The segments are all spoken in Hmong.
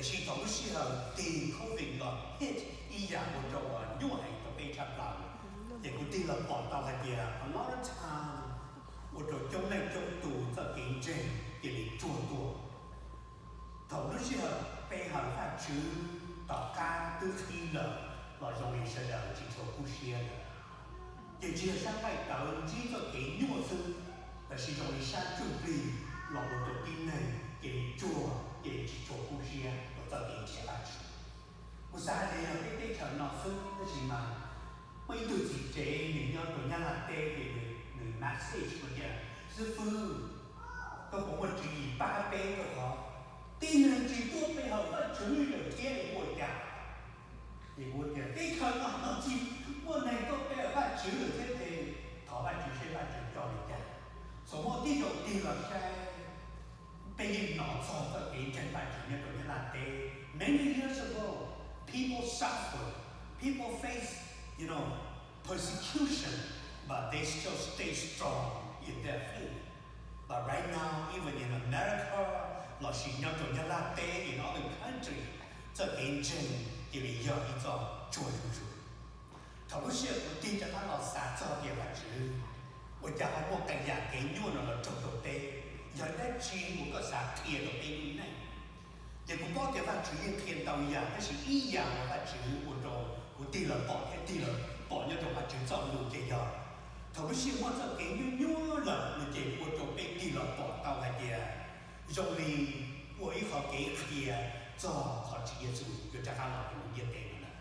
Tiam sis thaum lub sij hawm tig COVID los hit ib yam ua rau uas nyuaj heev rau peb tshaj plaws. Ces kuv tig los pom tau hais tias a lot of time ua rau coob leej coob tus txoj kev ntseeg cia li tsuag tuaj. Thaum lub sij hawm pe hawm Vajtswv tom qab twb qhib lawm los zoo li sawv daws tsis tshua kub siab lawm. Ces tsis yog sab nqaij tawv ntsib txoj kev nyuaj xwb, tab sis zoo li sab ntsuj plig los ua rau tib neeg cia li tsuag, cia li tsis tshua kub siab rau txoj kev nrhiav Vajtswv. Kuv xav hais tias yog peb teb chaws no xwb, tab sis mas muaj ib tug txiv tsev nws nyob rau Nyab Laj teb ces nws message kuv tias, Xib fwb, koj puas muaj tswv yim pab peb rau qhov tib neeg tsis tuaj pe hawm Vajtswv lawm thiab es ua cas? Ces kuv tias teb chaws no tsis muaj neeg tuaj pe hawm Vajtswv lawm thiab ces thov Vajtswv seb Vajtswv coj li cas. Xav muaj tib zoo tig los saib, peb yeej hnov txog txoj kev ntseeg Vajtswv nyob rau Nyab Laj teb. Many years ago, people suffer, people face, you know, persecution, but they still stay strong in their faith. But right now, even in America, lossis nyob rau Nyab Laj teb, in other country, txoj kev ntseeg cia li yog ib txoj tsuag zuj zus. Thaum lub sij hawm kuv tig rov qab los xav txog tias Vajtswv, ua cas ho muaj qee yam kev nyuaj no los raug rau peb? Yog dab tsi uas koj xav qhia rau peb lub neej? Ces kuv paub tias Vajtswv yeej qhia ntau yam, tab sis ib yam uas Vajtswv ua rau kuv tig los pom thiab tig los pom nyob rau Vajtswv txoj lus ces yog thaum lub sij hawm muaj txoj kev nyuaj nyuaj lawm no ces ua rau peb tig los pom tau hais tias zoo li ua ib qho kev qhia txog qhov Tswv Yexus yuav rov qab los rau lub ntiaj teb no lawm.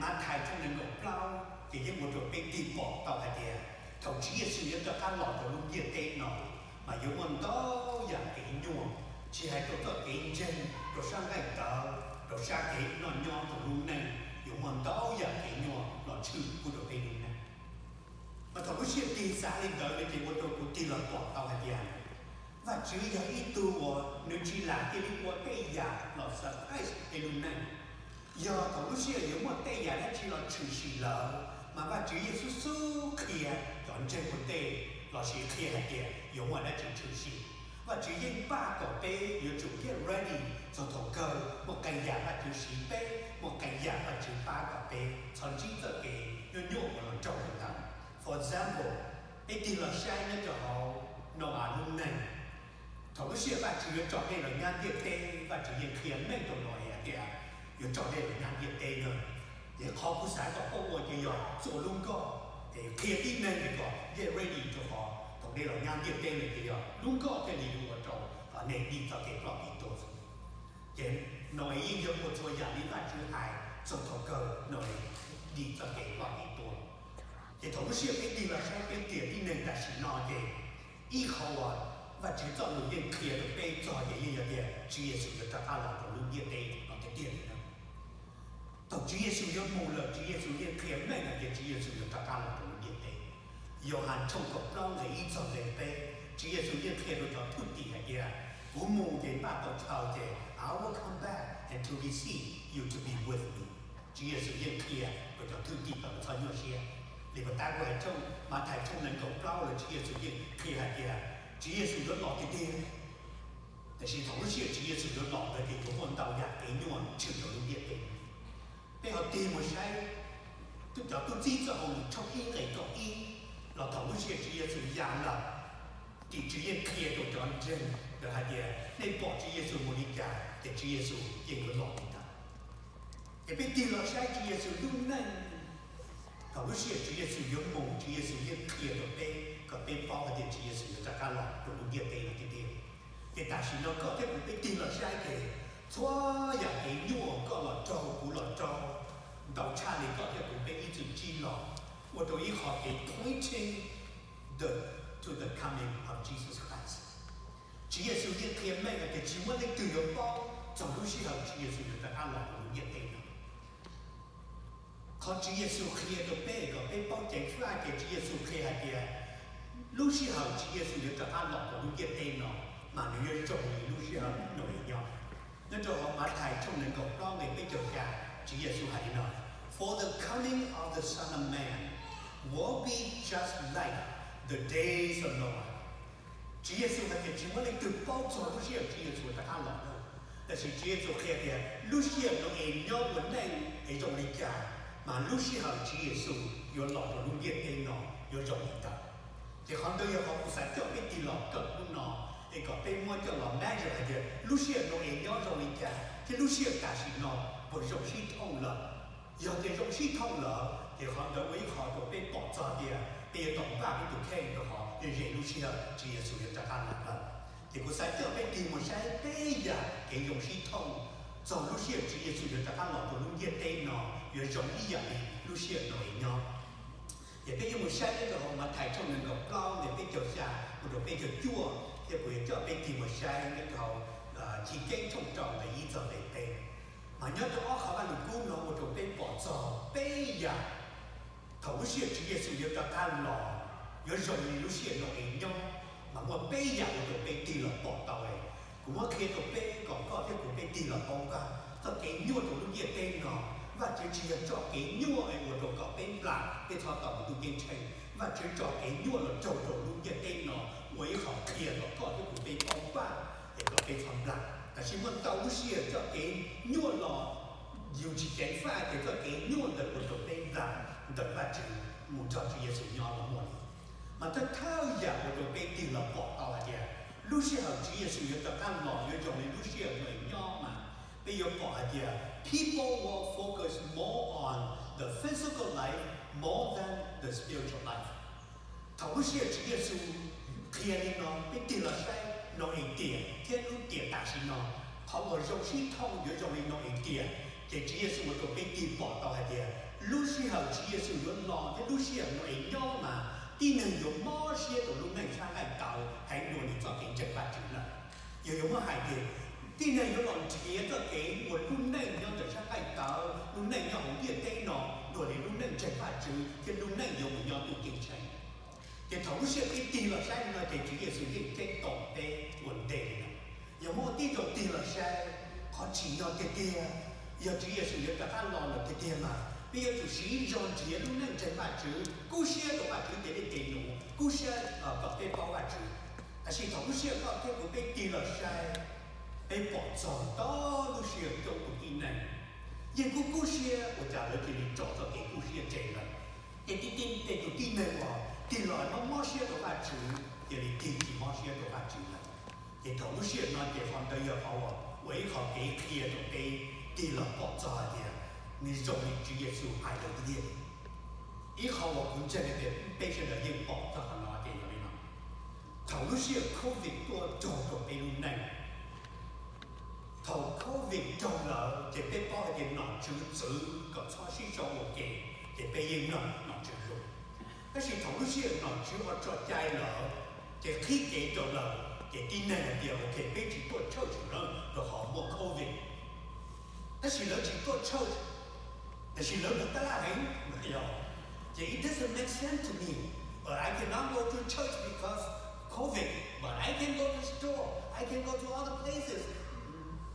Mathais tshooj nees nkaum plaub ces yeej ua rau peb tig pom tau hais tias thaum Tswv Yexus yuav rov qab los rau lub ntiaj teb no mas yuav muaj ntau yam kev nyuaj, tsis hais rau txoj kev ntseeg, rau sab nqaij tawv, rau sab kev noj nyob rau lub neej, yuav muaj ntau yam kev nyuaj los tshwm pub rau peb lub neej. Mas thaum lub sij hawm tig xav li ntawd no ces ua rau kuv tig los pom tau hais tias Vajtswv yog ib tug uas nws tsis lam cia li ua tej yam los surprise peb lub neej. Yog thaum lub sij hawm yuav muaj tej yam dab tsi los tshwm sim lawm mas Vajtswv yeej xub xub qhia cov ntseeg ua ntej lossis qhia hais tias yuav muaj dab tsi tshwm sim. Vajtswv yeej npaj kom peb yuav tsum get ready txog thaum kawg muaj qee yam Vajtswv siv peb, muaj qee yam Vajtswv pab kom peb txhob ntsib txoj kev nyuaj nyuaj uas los raug li ntawd. For example, peb tig los saib nyob rau hauv Nau-as lub neej. Thaum lub sij hawm Vajtswv yuav tso dej los nyab ntiaj teb, Vajtswv yeej qhia meej rau Nau-as hais tias yuav tso dej los nyab ntiaj teb na. Ces qhov kuv xav kom peb ua ces yog txua lub nkoj, es qhia tib neeg kom get ready rau qhov thaum dej los nyab ntiaj teb no ces yog lub nkoj thiaj li yuav ua rau nej dim txoj kev ploj kev tuag xwb. Ces Nau-as yeej yog ua txhua yam li Vajtswv hais txog thaum kawg Nau-as dim txoj kev ploj kev tuag. Ces thaum lub sij hawm peb tig los saib peb tiam tib neeg tam sim no ces ib qho uas Vajtswv txoj lus yeej qhia rau peb txog ces yeej yog tias Tswv Yexus yuav rov qab los rau lub ntiaj teb no tiag tiag li na. Thaum Tswv Yexus yuav mus lawm, Tswv Yexus yeej qhia meej hais tias Tswv Yexus yuav rov qab los rau lub ntiaj teb. Yauhas tshooj kaum plaub nqe ib txog nqe peb, Tswv Yexus yeej qhia rau cov thwj tim hais tias kuv mus ces npaj tau chaw ces I will come back and to receive you to be with me. Tswv Yexus yeej qhia rau cov thwj tim kom lawv txhob nyuaj siab. Li puas tab kuv hais tshooj Mathais tshooj nees nkaum plaub los Tswv Yexus yeej qhia hais tias Tswv Yexus yuav los tiag tiag. Tiam sis thaum lub sij hawm Tswv Yexus yuav los ntawd ces yuav muaj ntau yam kev nyuaj tshwm rau lub ntiaj teb. Peb ho tig mus saib cov tub txib txoj hauj lwm tshooj ib nqe kaum ib, los thaum lub sij hawm Tswv Yexus ya lawm, tim tswv yeej qhia rau cov ntseeg ntawd hais tias nej pom Tswv Yexus mus li cas ces Tswv Yexus yeej yuav los li ntawd. Ces peb tig los saib Tswv Yexus lub neej, thaum lub sij hawm Tswv Yexus yuav mus Tswv Yexus yeej qhia rau peb kom peb paub hais tias Tswv Yexus yuav rov qab los rau lub ntiaj teb no tiag tiag. Ces tam sim no koj thiab kuv peb tig los saib ces txhua yam kev nyuaj koj los raug kuv los raug, ntau tshaj li koj thiab kuv peb ib txwm ntsib los, ua rau ib qho kev pointing the to the coming of Jesus Christ. Tswv Yexus yeej qhia meej hais tias tsis muaj leej twg yuav paub txog lub sij hawm Tswv Yexus yuav rov qab los rau lub ntiaj teb no. Qhov Tswv Yexus qhia rau peb kom peb paub ceev faj ces Tswv Yexus qhia hais tias lub sij hawm Tswv Yexus yuav rov qab los rau lub ntiaj teb no mas nws yuav zoo li lub sij hawm Nau-es nyob. Nyob rau hauv Mathais tshooj nees nkaum plaub nqe peb caug xya, Tswv Yexus hais li no, For the coming of the Son of Man will be just like the days of Noah. Tswv Yexus hais tias tsis muaj leej twg paub txog lub sij hawm Tswv Yexus rov qab los lawm. Tiam sis Tswv Yexus qhia tias lub sij hawm Nau-es nyob ua neej es zoo li cas, mas lub sij hawm Tswv Yexus yuav los rau lub ntiaj teb no yuav zoo li ntawd. Ces qhov ntawd yog qhov kuv xav coj peb tig los kawm hnub no, es kom peb muab coj los measure hais tias lub sij hawm Nau-es nyob zoo li cas thiab lub sij hawm tam sim no puas zoo sib thooj lawm. Yog tias zoo sib thooj lawm ces qhov ntawd ua ib qho rau peb pom txog tias peb yuav tau npaj peb tus kheej rau qhov ze lub sij hawm Tswv Yexus yuav rov qab los lawm. Ces kuv xav coj peb tig mus saib peb yam kev zoo sib thooj txog lub sij hawm Tswv Yexus yuav rov qab los rau lub ntiaj teb no yuav zoo ib yam li lub sij hawm Nau-es nyob. Ces peb yuav mus saib nyob rau hauv Mathais tshooj nees nkaum plaub nqe peb caug xya mus rau peb caug cuaj, thiab kuv yuav coj peb tig mus saib nyob rau hauv Chiv Keeb tshooj rau nqe ib txog nqe peb. Mas nyob rau ob qhov Vajluskub no ua rau peb pom txog peb yam thaum lub sij hawm Tswv Yexus yuav rov qab los yuav zoo li lub sij hawm Nau-es nyob, mas muaj peb yam ua rau peb tig los pom tau. Kuv muab qhia rau peb kom koj thiab kuv peb tig los paub Vajtswv txoj kev nyuaj rau lub ntiaj teb no. Vajtswv tsis yog tso kev nyuaj es ua rau kom peb nplam peb txhob tau mus ntuj ceeb tsheej. Vajtswv tso kev nyuaj los raug rau lub ntiaj teb no ua ib qho qhia kom koj thiab kuv peb paub Vajtswv es kom peb txhob nplam. Tab sis muaj ntau lub sij hawm txoj kev nyuaj los yus tsis ceev faj ces txoj kev nyuaj ntawd ua rau peb nplam ntawm Vajtswv mus nrog Tswv Yexus nyob los muaj li. Mas thawj thawj yam ua rau peb tig los pom tau hais tias lub sij hawm Tswv Yexus yuav rov qab los yuav zoo li lub sij hawm Nau-es nyob mas peb yuav pom hais tias people will focus more on the physical life more than the spiritual life. Thaum lub sij hawm Tswv Yexus qhia li no peb tig los saib Nau-es tiam thiab lub tiam tam sim no, qhov uas zoo sib thooj yuav zoo li Nau-es tiam. Ces Tswv Yexus ua rau peb tig pom tau hais tias lub sij hawm Tswv Yexus yuav los thiab lub sij hawm Nau-es nyob mas tib neeg yuav mob siab rau lub neej sab nqaij tawv heev dua nws txoj kev ntseeg Vajtswv lawm. Yog yuav muab hais tias tib neeg yuav los nrhiav txoj kev ua lub neej nyob ntawm sab nqaij tawv, lub neej nyob hauv ntiaj teb no dua li lub neej ntseeg Vajtswv thiab lub neej yuav mus nyob ntuj ceeb tsheej. Ces thaum lub sij hawm peb tig los saib li no ces Tswv Yexus yeej ceeb toom peb ua ntej li no. Yog muaj tib zoo tig los saib, qhov tsim nyog tiag tiag yog Tswv Yexus yuav rov qab los lawm tiag tiag mas peb yuav tsum siv zog nrhiav lub neej ntseeg Vajtswv, kub siab rau Vajtswv tes dej tes num, kub siab kom peb paub Vajtswv. Tab sis thaum lub sij hawm koj thiab kuv peb tig los saib, peb pom txog tau lub sij hawm coob tus tib neeg yeej kub kub siab ua cas lawv cia li tso txoj kev kub siab tseg lawm. Ces tib tib tej tus tib neeg uas tig los mob mob siab rau Vajtswv cia li tig tsis mob siab rau Vajtswv lawm. Ces thaum lub sij hawm no ces qhov ntawd yog qhov uas ua ib qho kev qhia rau peb tig los pom txog hais tias nws zoo li Tswv Yexus hais lawm tiag tiag. Ib qho uas kuv ntseeg tias peb sawv daws yeej pom txog qhov no ces yog li no, thaum lub sij hawm covid tuaj raug rau peb lub neej, thaum covid raug lawm ces peb paub hais tias nom tswv txwv kom txhob sib sau ua ke, ces peb yeej mloog nom tswv lus. Tab sis thaum lub sij hawm nom tswv ua tso cai lawm, ces qhib kev rau lawm ces tib neeg hais tias ok peb tsis tuaj church lawm rau qhov muaj covid. Tab sis lawv tsis tuaj church, tab sis lawv mus tab laj heev. Ces it doesn't make sense to me, but I cannot go to church because covid, but I can go to store, I can go to other places,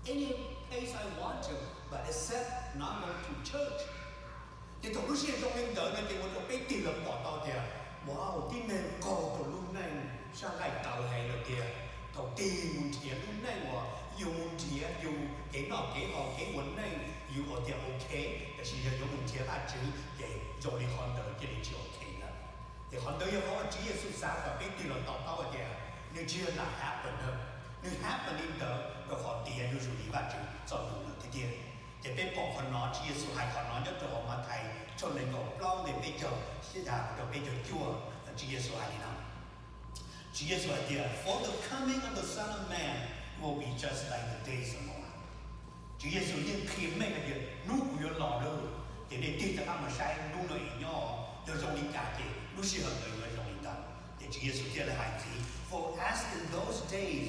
any place I want to, but except not go to church. Ces thaum lub sij hawm zoo li ntawd no ces ua rau peb tig los pom tau tias, wow, tib neeg qaug rau lub neej sab nqaij tawv heev lawm tiag. Thaum tig mus nrhiav lub neej uas yus mus nrhiav yus kev noj kev haus kev ua neej yus ua tias ok, tab sis yog yuav mus nrhiav Vajtswv ces zoo li qhov ntawd cia li tsis ok lawm. Ces qhov ntawd yog qhov uas Tswv Yexus xav kom peb tig los to taub hais tias nws tsis yog lam happen, nws happen li ntawd rau qhov tias nws zoo li Vajtswv txoj lus lawm tiag tiag. Ces peb pom qhov no Tswv Yexus hais qhov no nyob rau hauv Mathais tshooj nees nkaum plaub nqe peb caug xya mus rau peb caug cuaj, Tswv Yexus hais li no, Tswv Yexus hais tias for the coming of the Son of Man will be just like the days of Noah. Tswv Yexus yeej qhia meej hais tias hnub kuv yuav los lawm, ces nej tig rov qab mus saib hnub no es nyob yog zoo li cas ces lub sij hawm ntawd yuav zoo li ntawd. Ces Tswv Yexus thiaj li hais ntxiv, for as in those days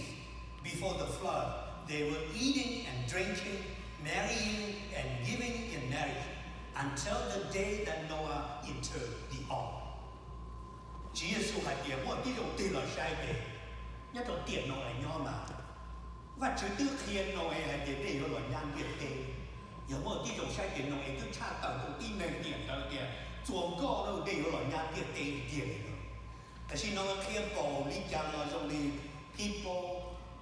before the flood they were eating and drinking, marrying and giving in marriage, until the day that Noah entered the ark. Tswv Yexus hais tias muaj tib zoo tig los saib ces nyob rau tiam Nau-es nyob mas Vajtswv twb qhia Nau-es hais tias dej yuav los nyab ntiaj teb. Yog muaj tib zoo saib ces Nau-es twb tshaj tawm rau tib neeg tiam ntawd tias txuas nkoj lawm dej yuav los nyab ntiaj teb tiag li no. Tab sis Nau-es qhia npaum li cas los zoo li people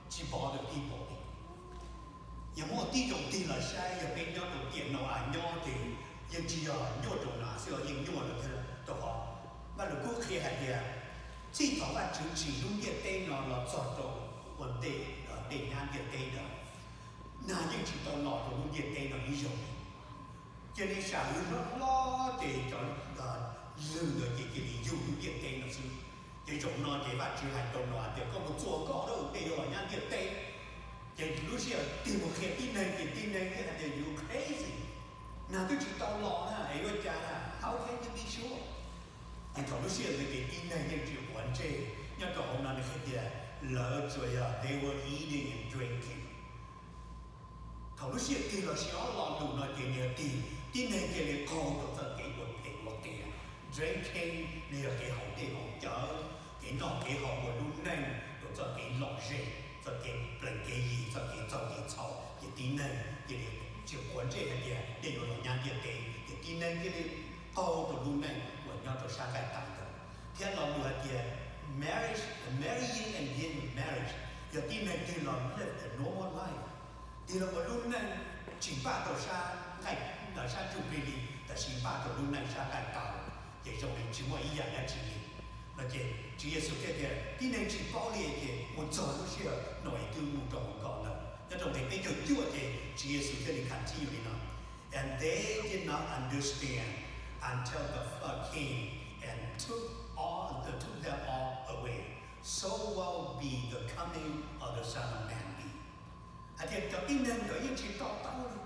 tsis pom the people li. Yog muaj tib zoo tig los saib, yog peb nyob rau tiam Nau-as nyob ces yeej tsis yog nyuaj rau Nau-as xwb, yeej nyuaj lawm thiab. Rau qhov Vajluskub qhia hais tias txij thaum Vajtswv tsim lub ntiaj teb no los txog rau ua ntej tej nyab ntiaj teb ntawd, nag yeej tsis tau los rau lub ntiaj teb no ib zaug. Cia li sam hwv hlob hlob ces cov lwg ntawd ces cia li yug lub ntiaj teb no xwb. Ces zaum no ces Vajtswv hais rau Nau-as tias koj mus txuas nkoj rau tej yuav los nyab ntiaj teb. Ces lub sij hawm tig mus qhia tib neeg ces tib neeg thiaj hais tias you crazy, nag twb tsis tau los na es yuav cas na, how can you be sure? Ces thaum lub sij hawm ntawd ces tib neeg yeej tsis quav ntsej, nyob rau hauv no nws qhia tias lawv tsuas yog they were eating and drinking. Thaum lub sij hawm tig los sis ob lo lus no ces nws tig, tib neeg cia li qaug rau txoj kev ua phem ua qias. Drinking nws yog kev haus dej haus cawv, kev noj kev haus ua lub neej rau txoj kev lom zem, txoj kev plees kev yi, txoj kev txaus kev txhaum. Ces tib neeg cia li tsis quav ntsej hais tias dej yuav los nyab ntiaj teb, ces tib neeg cia li qaug rau lub neej uas nyob rau sab nqaij tawv ntawd. Thiab lo lus hais tias marriage, marrying and being married, yog tib neeg tig los live a normal life, tig los ua lub neej tsis npaj rau sab nqaij, sab ntsuj plig li, tab sis npaj rau lub neej sab nqaij tawv, ces zoo li tsis muaj ib yam dab tsi li. No ces Tswv Yexus thiaj tias tib neeg tsis paub li ces mus txog lub sij hawm Nau-as twb mus rau hauv nkoj lawm. Nyob rau nqe peb caug cuaj ces Tswv Yexus thiaj li continue li no: And they did not understand until the flood came and took all, took them all away. So will be the coming of the Son of Man be. Hais tias cov tib neeg ntawd yeej tsis to taub li.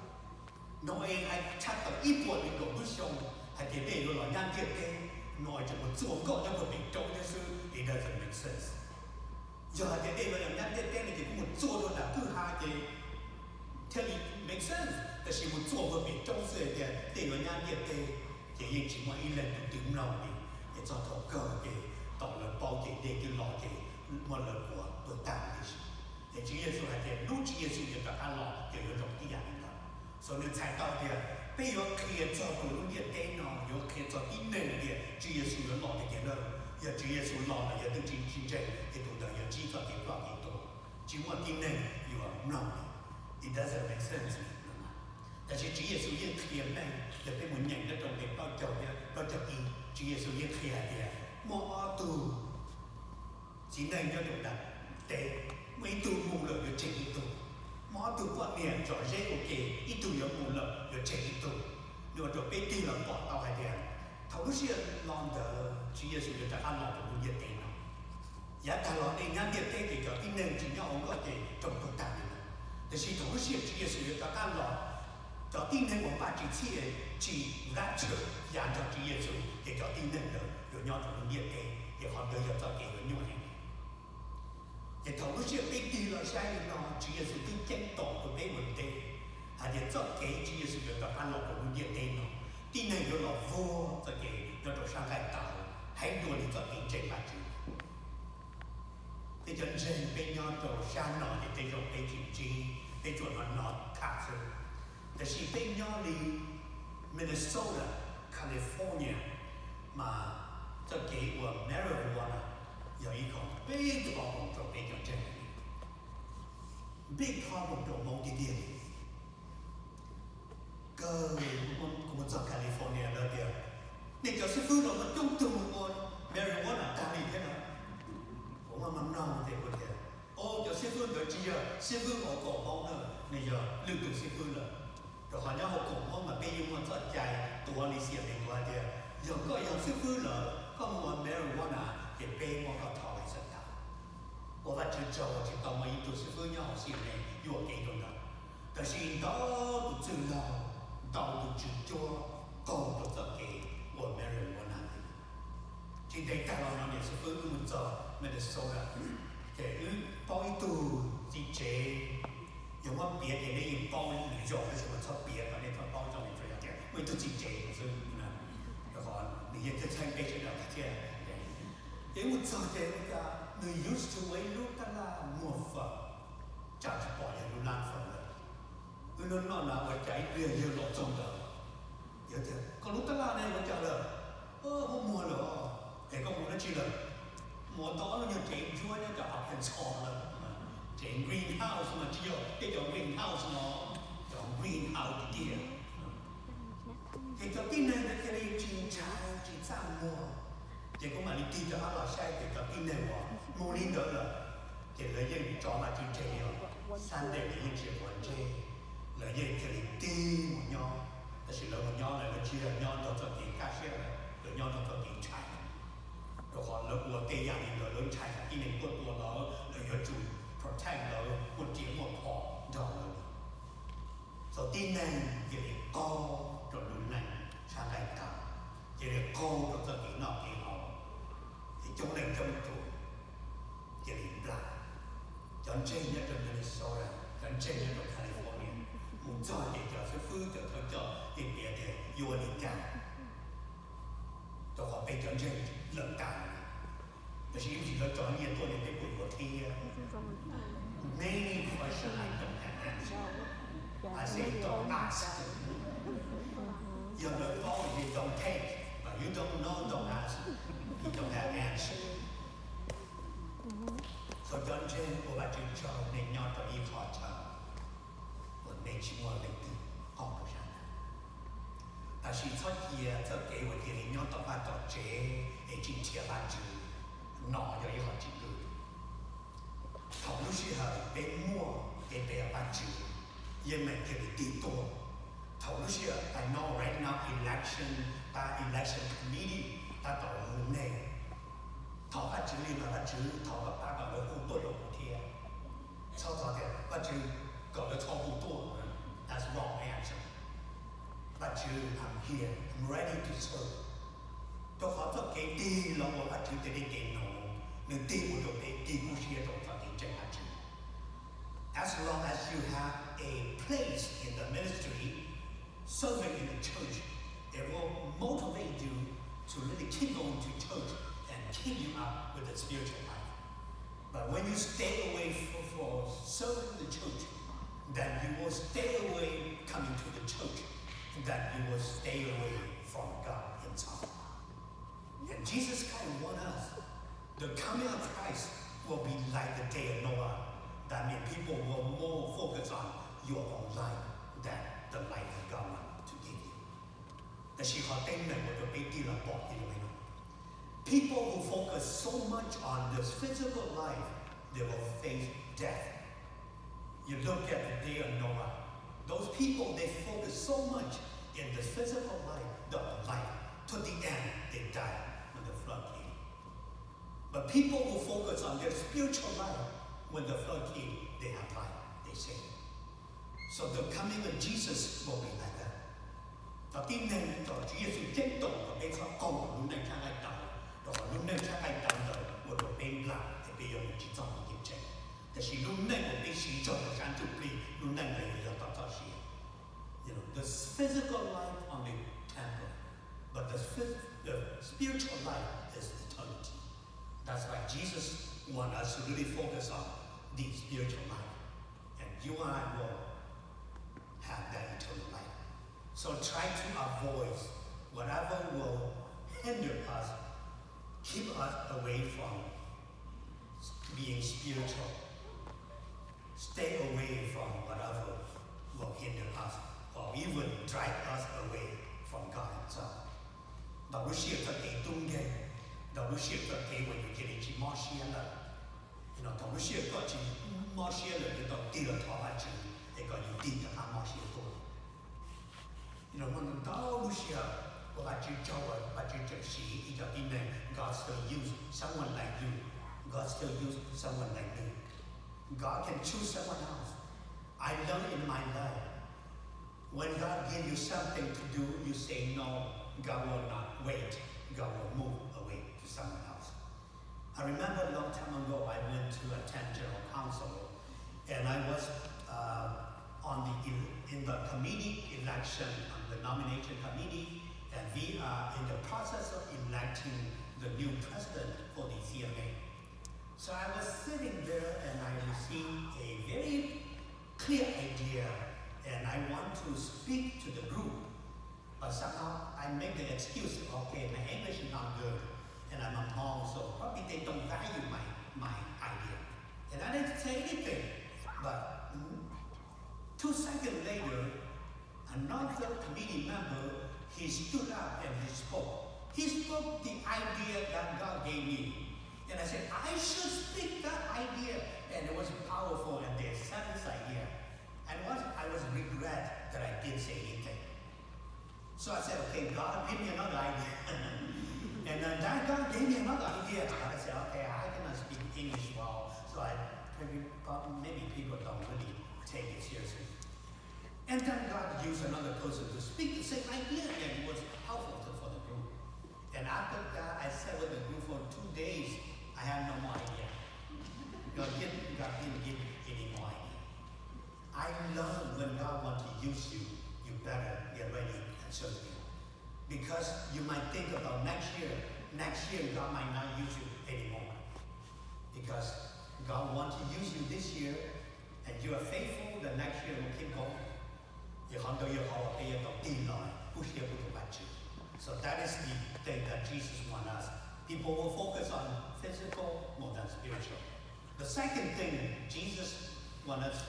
Nau-es hais tshaj tawm ib puas nees nkaum lub xyoo hais tias dej yuav los nyab ntiaj teb, Nau-es tseem mus txuas nkoj nyob puag pem roob thiab xwb, it doesn't make sense. Yog hais tias dej yuav los nyab ntiaj teb no ces kuj mus txuas rau nram kwj ha ces thiaj li make sense, tab sis mus txuas puag pem roob xwb hais tias dej yuav nyab ntiaj teb, ces yeej tsis muaj ib leeg tus twg mloog li. Ces txog thaum kawg ces thaum lawv paub ces dej twb los ces muab lawv kuav tuag tag li. Ces Tswv Yexus hais tias hnub Tswv Yexus yuav rov qab los ces yuav zoo tib yam li ntawd. So nws txhais tau tias peb yuav qhia txog tus lub ntiaj teb no, yuav qhia txog tib neeg tias Tswv Yexus yuav los tiag tiag lawm. Yog Tswv Yexus los lawm yog twb tsis ntseeg ces tus ntawd yuav ntsib txoj kev ploj kev tuag, tsis muaj tib neeg yuav mloog li. It doesn't make sense. Tab sis Tswv Yexus yeej qhia meej, yog peb mus nyeem nyob rau nqe plaub caug thiab plaub caug ib, Tswv Yexus yeej qhia hais tias muaj ob tug txiv neej nyob rau nram teb, muaj ib tug mus lawm yuav tseg ib tug. Muaj ob tug poj niam zom zeb ua ke, ib tug yuav mus lawm yuav tseg ib tug. Nws ua rau peb tig los pom tau hais tias thaum lub sij hawm los ntawd Tswv Yexus yuav rov qab los rau lub ntiaj teb no. Yav tag los dej nyab ntiaj teb ces cov tib neeg tsis nyob hauv nkoj ces raug tuag tag li lawm. Tab sis thaum lub sij hawm Tswv Yexus yuav rov qab los, cov tib neeg uas npaj tsis txhij, tsis rapture ya nrog Tswv Yexus ces cov tib neeg ntawd yuav nyob rau lub ntiaj teb, ces qhov ntawd yog txoj kev yuav nyuaj heev. Ces thaum lub sij hawm peb tig los saib li no, Tswv Yexus twb ceeb toom rau peb ua ntej hais tias txoj kev Tswv Yexus yuav rov qab los rau lub ntiaj teb no, tib neeg yuav los vuag txoj kev nyob rau sab nqaij tawv heev dua li txoj kev ntseeg Vajtswv. Peb cov ntseeg peb nyob rau sab no ces tej zaum peb tsis ntsib, peb tsuas hnov hnov tham xwb. Tab sis peb nyob li Minnesota, California, mas txoj kev ua marijuana yog ib qho big problem rau peb cov ntseeg, big problem rau Hmoob tiag tiag li. Kawg kuv mus txog California lawv tias nej cov xib fwb los muaj coob tug mus ua marijuana tag li thiab na. Kuv muaj mloog ces kuv tias, o, cov xib fwb ntawd tsis yog xib fwb hauv kaum Hmoob na, nws yog lwm tus xib fwb lawm. Rau qhov nyob hauv kaum Hmoob mas peb yeej muaj txoj cai tuav li xiam neeg tuav hais tias yog koj yog xib fwb lawm koj mus ua marijuana ces peb muab koj tho license tag. Ua Vajtswv tsaug tsis tau muaj ib tug xib fwb nyob hauv xiam neeg yuam kev rau ntawd. Tab sis ntau tus txwj laug, ntau tus tswv cuab qaug rau txoj kev ua marijuana li. Tsis ntev tag los no niam xib fwb wb mus txog Minnesota, ces wb paub ib tug txiv tsev, yog muab piav ces nej yeej paub lwm zaus tab sis mas txhob piav kom nej txhob paub zoo li tsuas yog tias muaj ib tug txiv tsev xwb, rau qhov nws yeej txheeb txheeb peb sawv daws thiab. Ces wb mus txog ces ua cas nws used to ua ib lub tab laj muag fawm, tsam tsis pom yog lub lab fawm lawm. Wb noj noj na ua cas ib pliag yawg los txog ntawd, yawg tias koj lub tab laj ne ua cas lawm? Muab muag lawm os. Es koj mus dab tsi lawm? Mus tau ob lub nyuag tsev ntsuab nyob cov Arkansas lawm. Tsev greenhouse mas tsis yog tej cov greenhouse no. Ces cov tib neeg ntawd cia li tsis ntshai tsis txaj muag. Ces kuv mam li tig rov qab los saib ces cov tib neeg uas mus li ntawd lawm, ces lawv yeej tso Vajtswv tseg li os. Sunday lawv yeej tsis quav ntsej, lawv yeej cia li tig mus nyob. Tab sis lawv mus nyob lawv tsis yog nyob nrog txoj kev kaj siab, lawv nyob nrog txoj kev ntshai. Rau qhov lawv ua tej yam li ntawd lawv ntshai tsam tib neeg tuaj tua lawv, lawv yuav tsum protect lawv, muaj riam muaj phom nrog lawv. Txawm tib neeg cia li qaug rau lub neej sab nqaij tawv, cia li qaug rau txoj kev noj kev haus, ces coob leej coob tus cia li nplam. Cov ntseeg nyob rau Minnesota, cov ntseeg nyob rau California, mus txog ces cov xib fwb cov thawj coj yeej piav tias yuav ua li cas, rau qhov peb cov ntseeg lawm tas. Tab sis ib ntsis lawv tso nyiaj tuaj ces peb puas yuav thiab? Many questions I don't have answer. I say don't ask. Yog lawv paub ces don't take, but you don't know, don't ask. You don't have answer. Txhua cov ntseeg ua Vajtswv tsaug nej nyob rau ib qho chaw uas nej tsis muaj leej twg qaug rau sab ntawd. Tab sis txhob cia txoj kev uas cia li nyob tom vaj tom tsev es tsis nrhiav Vajtswv, no yog ib qho tsis kwv. Thaum lub sij hawm peb muaj kev pe Vajtswv, yeej meem cia li tig tuaj. Thaum lub sij hawm, I know right now election, pab election committee tab tom hu nej. Thov Vajtswv li no, Vajtswv, thov koj pab kom lawv hu tuaj rau kuv thiab. Txhob thov tias Vajtswv kom lawv txhob hu tuaj. That's wrong answer. Vajtswv, I'm here, I'm ready to serve. Rau qhov txoj kev tig los ua Vajtswv tej kev nuv, nws tig ua rau peb tig lub siab rau txoj kev ntseeg Vajtswv. As long as you have a place in the ministry, serving in the church, it will motivate you to really keep going to church and keep you up with the spiritual life. But when you stay away for, for serving the church, then you will stay away coming to the church, then you will stay away from God Himself. And Jesus Christ warned us, the coming of Christ will be like the day of Noah. That means people will more focus on your own life than the life that God wants to give you. Tab sis qhov teeb meem uas rau peb tig los pom ces yog li no. People who focus so much on this physical life, they will face death. You look at the day of Noah. Those people, they focus so much in the physical life, the life, to the end, they die when the flood came. But people who focus on their spiritual life, when the flood came, they have life, they saved. So the coming of Jesus will be like that. Cov tib neeg, cov Tswv Yexus ceeb toom kom peb txhob qaug lub neej sab nqaij tawv, rau qhov lub neej sab nqaij tawv ntawd ua rau peb nplam es peb yuav mus tsis txog qhov kev ntseeg. Tab sis lub neej uas peb siv txog rau sab ntsuj plig, lub neej ntawd yuav yog tom txoj sia. You know, the physical life only temporary, but the, phys- the spiritual life is eternity. That's why Jesus wants us to really focus on the spiritual life. And you and I will have that eternal life. So try to avoid whatever will hinder us, keep us away from being spiritual. Stay away from whatever will hinder us or even drive us away from God Himself. Ntau lub sij hawm txoj kev tub nkeeg, ntau lub sij hawm txoj kev uas yus cia li tsis mob siab lawm. Ntau lub sij hawm koj tsis mob siab lawm, yuav tau tig los thov Vajtswv es kom yus tig rov qab mob siab tuaj. Muaj ntau lub sij hawm uas Vajtswv tsaug, Vajtswv tseem siv ib co tib neeg. God still use someone like you. God still use someone like me. God can choose someone else. I learned in my life, when God give you something to do, you say no, God will not wait. God will move away to someone else. I remember a long time ago, I went to attend General Council, and I was uh, on the in the committee election, on the nomination committee, and we are in the process of electing the new president for the C M A. So I was sitting there and I received a very clear idea, and I want to speak to the group. But somehow I make the excuse, okay, my English is not good, and I'm a Hmong, so probably they don't value my, my idea. And I didn't say anything. But mm, two seconds later, another committee member He stood up and he spoke. He spoke the idea that God gave me. And I said, I should speak that idea. And it was powerful and they accepted this idea. And was, I was regret that I didn't say anything. So I said, okay, God, give me another idea. And then that God gave me another idea. And I said, okay, I cannot speak English well. So I, maybe people don't really take it seriously. And then God used another person to speak the same idea, and it was helpful to, for the group. And after that, I sat with the group for two days. I have no more idea. God didn't, God didn't give any more idea. I learned when God wants to use you, you better get ready and serve Him. Because you might think about next year, next year God might not use you anymore. Because God wants to use you this year, and you are faithful, the next year will keep going. Ces qhov ntawd yog qhov uas peb yuav tau tig los kub siab pub rau Vajtswv. So that is the thing that Jesus wants us. People will focus on physical more than spiritual. The second thing Jesus wants us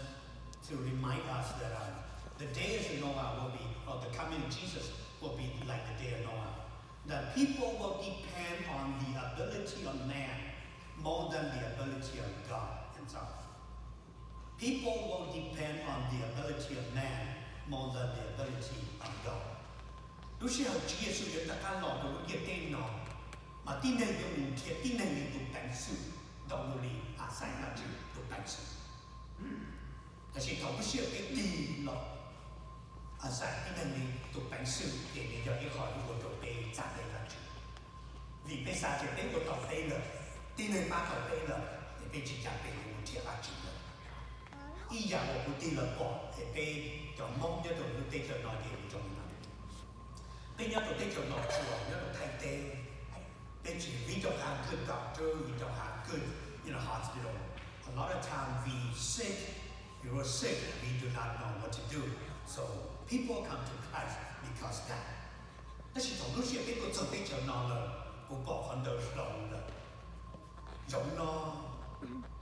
to remind us that um, the day of Noah will be, or the coming of Jesus will be like the day of Noah. That people will depend on the ability of man more than the ability of God Himself. People will depend on the ability of man more than the ability of God. Lub sij hawm Tswv Yexus yuav rov qab los rau lub ntiaj teb no, mas tib neeg yuav mus nrhiav tib neeg li tus peev xwm ntau dua li Axais Vajtswv tus peev xwm. Tab sis thaum lub sij hawm peb tig los Axais tib neeg li tus peev xwm ces nws yog ib qho ua rau peb txaj ntawm Vajtswv. Vim peb xav tias peb ua tau peb lawm, tib neeg pab tau peb lawm, ces peb tsis cam peb yuav mus nrhiav Vajtswv lawm. Ib yam uas kuv tig los pom es peb cov Hmoob nyob rau lub teb chaws no ces zoo li no. Peb nyob rau teb chaws Los Tsuas, nyob rau Thaib teb, peb tsis, we don't have good doctor, we don't have good, you know, hospital. A lot of time we sick, we were sick and we do not know what to do. So people come to Christ because of that. Tab sis thaum lub sij hawm peb tuaj txog teb chaws no lawm, kuv pom qhov ntawd hloov lawm. Zaum no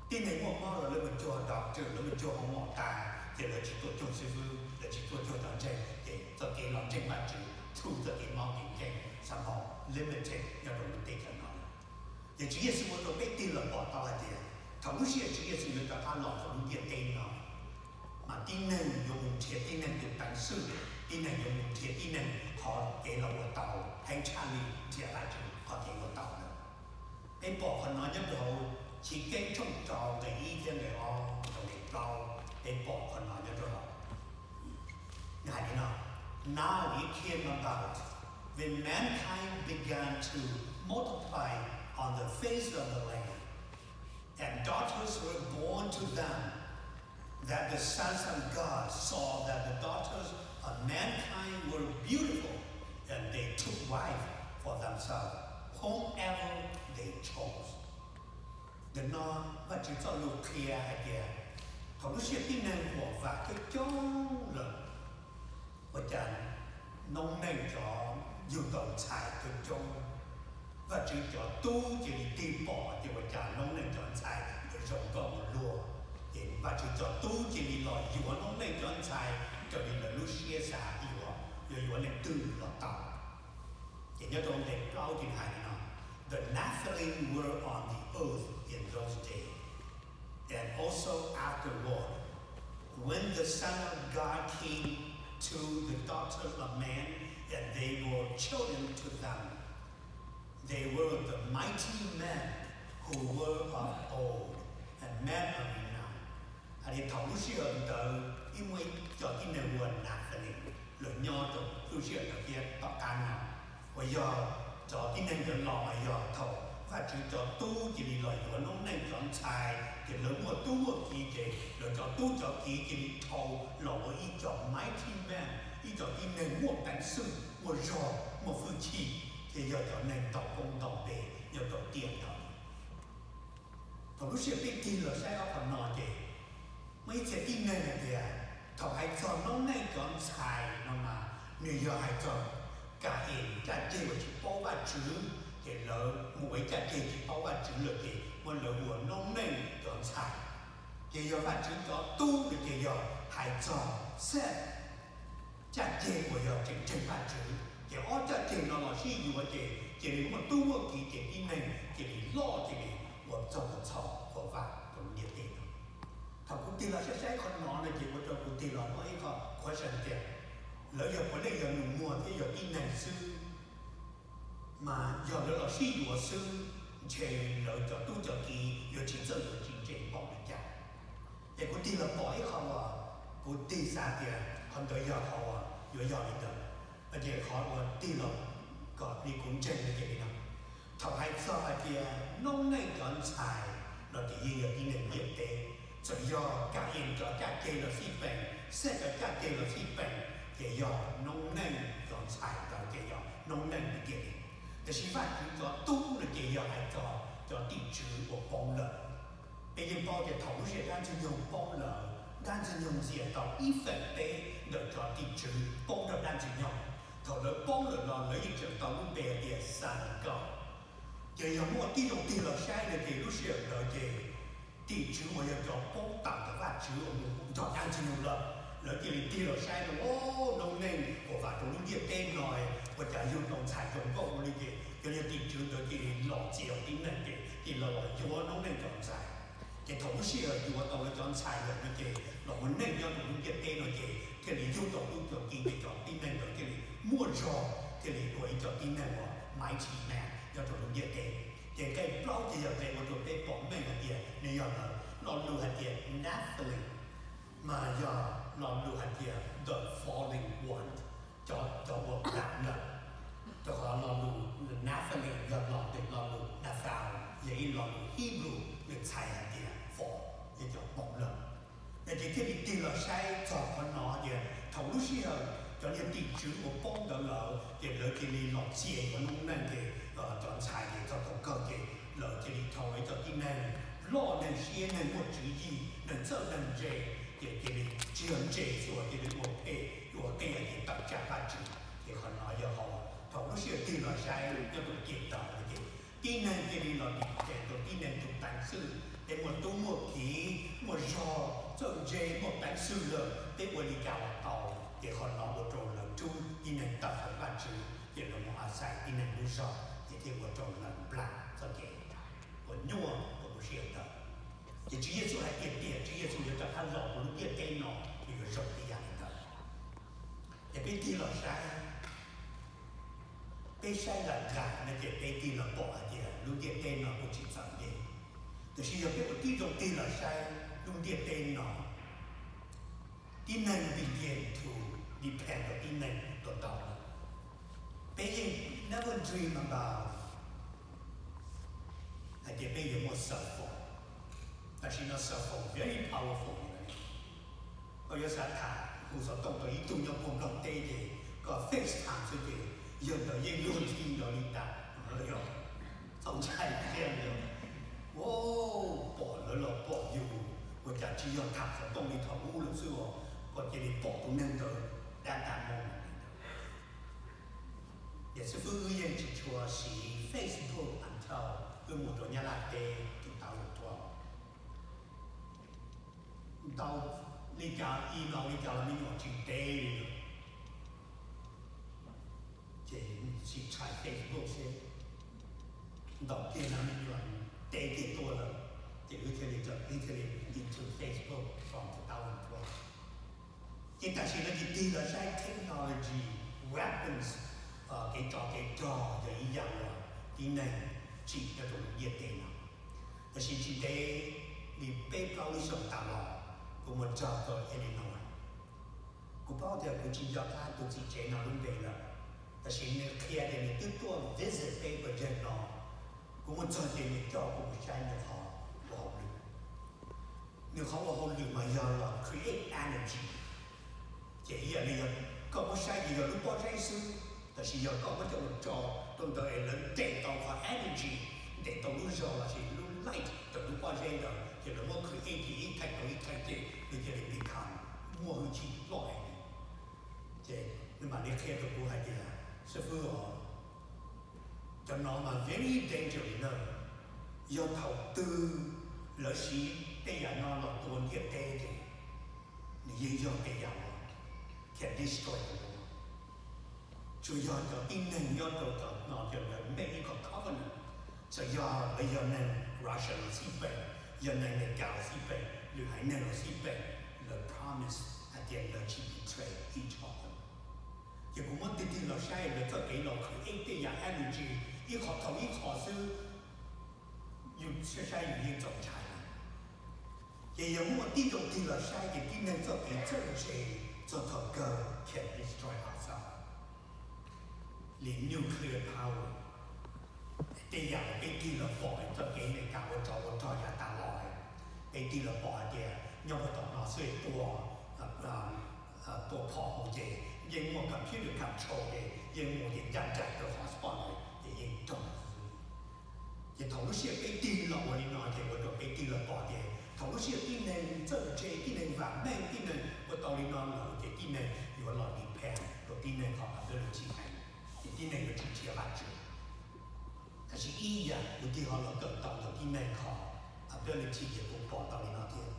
tib neeg muaj mob los lawv mus cuag doctor, lawv mus cuag hoo mom tas, ces lawv tsis tuaj cuag xib fwb, lawv tsis tuaj cuag cov ntseeg, ces txoj kev los ntseeg Vajtswv through txoj kev mob kev nkeeg xav pom limited nyob rau lub teb chaws no. Ces Tswv Yexus ua rau peb tig los pom tau hais tias thaum lub sij hawm Tswv Yexus yuav rov qab los rau lub ntiaj teb no, mas tib neeg yuav mus nrhiav tib neeg tus peev xwm, tib neeg yuav mus nrhiav tib neeg qhov kev los ua tau, heev tshaj li nrhiav Vajtswv qhov kev ua tau lawm. Peb pom qhov no nyob rau Chiv Keeb tshooj rau nqe ib thiab nqe ob rau nqe plaub, peb pom qhov no nyob rau hauv. Nws hais li no, Now it came about, when mankind began to multiply on the face of the land, and daughters were born to them, that the sons of God saw that the daughters of mankind were beautiful, and they took wife for themselves, whomever they chose. Ntawm no Vajtswv txoj lus qhia hais tias thaum lub sij hawm tib neeg uas vam coob coob lawm, ua cas noob neej cov yug tau ntxhais coob coob, Vajtswv cov tub cia li tig pom tias ua cas noob neej cov ntxhais zoo nkauj ua luaj, ces Vajtswv cov tub cia li los yuav noob neej cov ntxhais raws li lawv lub siab xav yuav, yuav yuav leej twg los tau. Ces nyob rau nqe plaub ces hais li no, The Nephilim were on the earth in those days, and also afterward, when the Son of God came to the daughters of men, and they were children to them. They were the mighty men who were of old, and men of renown. Hais tias thaum lub sij hawm ntawd ib muaj ib co tib neeg hu ua Nephilim los nyob rau lub sij hawm ntawd thiab tom qab no, uas yog cov tib neeg ntawd los mas yog thaum Vajtswv cov tub cia li los yuav noob neej cov ntxhais, ces lawv muaj tub muaj kiv, ces lawv cov tub cov kiv cia li dhau los ua ib co mighty men, ib co tib neeg muaj peev xwm, muaj zog, muaj hwj chim, ces yog cov neeg ntau koob ntau npe nyob rau tiam ntawd. Thaum lub sij hawm peb tig los saib ob qho no ces muaj ib txhia tib neeg hais tias thaum hais txog noob neej cov ntxhais no mas nws yog hais txog Ka-ees caj ceg uas tsis paub Vajtswv, ces lawv mus ua ib caj ceg tsis paub Vajtswv lawm ces muab lawv ua noob neej cov ntxhais. Ces yog Vajtswv cov tub no ces yog hais txog Xej caj ceg uas yog tseem ntseeg Vajtswv. Ces ob caj ceg no los sib yuav ces cia li muaj tub muaj kiv ces tib neeg cia li loj cia li ua txog ua txhaum ua vam rau lub ntiaj teb no. Thaum kuv tig los saib saib qhov no no ces ua rau kuv tig los muaj ib qho qhuav xav tias lawv yog puav leej yog nus muag thiab yog tib neeg xwb, mas yog lawv los sib yuav xwb, ntshe lawv cov tub cov kiv yuav tsis txawj yuav tsis ntse npaum li cas. Ces kuv tig los pom ib qho uas kuv tig xav tias qhov ntawd yog qhov uas yuav yog li ntawd, ces qhov uas tig los kom li kuv ntseeg no ces li no. Thaum hais txog hais tias noob neej cov ntxhais no ces yeej yog tib neeg ntiaj teb. Txawm yog Kayees cov caj ceg los xij peem, Xej cov caj ceg los xij peem, ces yog noob neej cov ntxhais ntawd ces yog noob neej tiag tiag li. Tiam sis Vajtswv cov tub no ces yog hais txog cov tim tswv uas poob lawm. Peb yeej paub tias thaum lub sij hawm dab ntxwg nyoog poob lawm, dab ntxwg nyoog ntxias tau ib feem peb ntawm cov tim tswv poob rau dab ntxwg nyoog. Thaum lawv poob lawm los lawv yeej tseem tau lub npe hais tias Son of God. Ces yog muaj tib zoo tig los saib no ces lub sij hawm ntawd ces tim tswv uas yog cov poob tawm ntawm Vajtswv uas mus nrog dab ntxwg nyoog lawm, lawv cia li tig los saib no, o, noob neej uas vam rau lub ntiaj teb no, ua cas yug tau ntxhais tau nkauj ua li ces cov niag tim tswv ntawd cia li los txia tib neeg ces cia li los yuav noob neej cov ntxhais. Ces thaum lub sij hawm yuav tau lawv cov ntxhais lawm no ces los ua neej nyob rau lub ntiaj teb no ces thiaj li yug tau tub tau kiv ces cov tib neeg ntawd thiaj li muaj zog thiaj li ua ib co tib neeg uas mighty man nyob rau lub ntiaj teb. Ces nqe plaub ces yog nqe ua rau peb pom meej hais tias nws yog lo lus hais tias Nephilim, mas yog lo lus hais tias the fallen one, cov, cov uas plam lawm. Rau qhov lo lus Nephilim yog los ntawm lo lus Nephal, yog ib lo lus Hebrew nws txhais hais tias fall, yog cov poob lawm. No ces thiaj li tig los saib txog qhov no tias thaum lub sij hawm cov niag tim tswv uas poob ntawd lawm ces lawv cia li los txia yuav noob neej ces cov ntxhais ces txog thaum kawg ces lawv cia li dhau ib co tib neeg loj, neeg siab, neeg muaj tswv yim, neeg txawj neeg ntse, ces cia li tsis yog ntse xwb cia li ua phem ua qias ces tawm tsam Vajtswv. Ces qhov no yog qhov thaum lub sij hawm tig los saib nyob rau ces tawm ces tib neeg cia li los dim ces rau tib neeg tus peev xwm, peb muaj tub muaj kiv, muaj zog, txawj ntse, muaj peev xwm lawm, peb ua li cas los tau. Ces qhov no ua rau lawv rub tib neeg tawm hauv Vajtswv, ces lawv mus a xais tib neeg lub zog, ces thiaj ua rau lawv nplam txoj kev uas nyuaj uas lub sij hawm ntawd. Ces Tswv Yexus hais tias tias Tswv Yexus yuav rov qab los rau lub ntiaj teb no, nws yuav zoo tib yam li ntawd. Ces peb tig los saib, peb saib lawm nqaim no ces peb tig los pom hais tias lub ntiaj teb no kuj tsis txawv nkees. Tiam sis yog peb ua tib zoo tig los saib lub ntiaj teb no, tib neeg begin to depend rau tib neeg tau tau lawm. Peb yeej never dream about hais tias peb yuav muaj cell phone. Tam sim no cell phone very powerful. Koj yuav xav tham hu xov tooj rau ib tug nyob puag nplog teb ces koj FaceTime xwb ces yawg ntawd yeej luag nthi nkaus li tas. Txaus ntshai tiag yog, pom lawv los pom yus, ua cas tsis yog tham xov tooj li thaum ub lawm xwb os, koj cia li pom tus neeg ntawd dab tas moo. Ces xib fwb wb yeej tsis tshua siv Facebook until wb mus rau Nyab Laj teb tus tau lawm tuaj. Ntau li cas ib no li cas los me nyuam tsis teb li lawm. Ces sim tshais Facebook seb, ntau kiag no me nyuam teb kiag tuaj lawm. Ces wb thiaj li, wb thiaj li into Facebook from two thousand twelve. Ces tam sim no ces tig los saib technology, weapons, kev tsov kev rog yog ib yam uas tib neeg tsim nyob rau lub ntiaj teb no. Tab sis tsis ntev li peb plaub lub xyoos tas los, kuv mus txog rau Illinois. Kuv paub tias kuv tsis nco qab tus txiv tsev no lub npe lawm, tab sis nws qhia tias nws twb tuaj visit peb project no. Kuv mus txog ces nws coj kuv mus saib nws qhov ua hauj lwm. Nws qhov ua hauj lwm mas yog los create energy. Ces ib yam li yog koj muab saib ces yog lub pob zeb xwb, tab sis yog koj muab coj mus tso rau ntawd es lawv ntes tau qhov energy, ntes tau lub zog lossis lub light rau lub pob zeb ntawd ces lawv muab create ib theem rau ib theem ces nws cia li become muaj hwj chim loj heev. Ces nws mam li qhia rau kuv hais tias, xib fwb os, cov no mas very dangerous na. Yog thaum twg lawv siv tej yam no los tua ntiaj teb ces nws yeej yog tej yam uas can destroy the world. Tsuas yog cov tib neeg nyob rau tom no yog lawv make ib qho covenant. Txawm yog lawv yog neeg Russia los xij peem, yog neeg Amelikas los xij peem, lwm haiv neeg los xij peem, lawv promise hais tias lawv tsis betray each other. Ces kuv muab tig tig los saib lawv txoj kev los khwv ib tej yam energy, ib qho thaum ib qho xwb, yus saib saib yus yeej txaus ntshai lawm. Ces yog muaj tib zoo tig los saib ces tib neeg txoj kev txawj ntse txog thaum kawg can destroy ourselves. Li nuclear power, tej yam uas peb tig los pom txoj kev Amelikas ua tsov ua rog yav tas los, peb tig los pom hais tias nyob puag tom no xwb tua, tua phom mus ces yeej muaj computer control ces yeej mus ces ncaj nraim rau hotspot ntawd ces yeej raug. Ces thaum lub sij hawm peb tig los ua li no ces ua rau peb tig los pom tias thaum lub sij hawm tib neeg txawj ntse, tib neeg vam meej, tib neeg ua tau li no lawm ces tib neeg yuav los depend rau tib neeg qhov ability heev, ces tib neeg yuav tsis nrhiav Vajtswv. Tab sis ib yam kuv tig ho los kawm tau ntawm tib neeg qhov ability ces kuv pom tau li no thiab.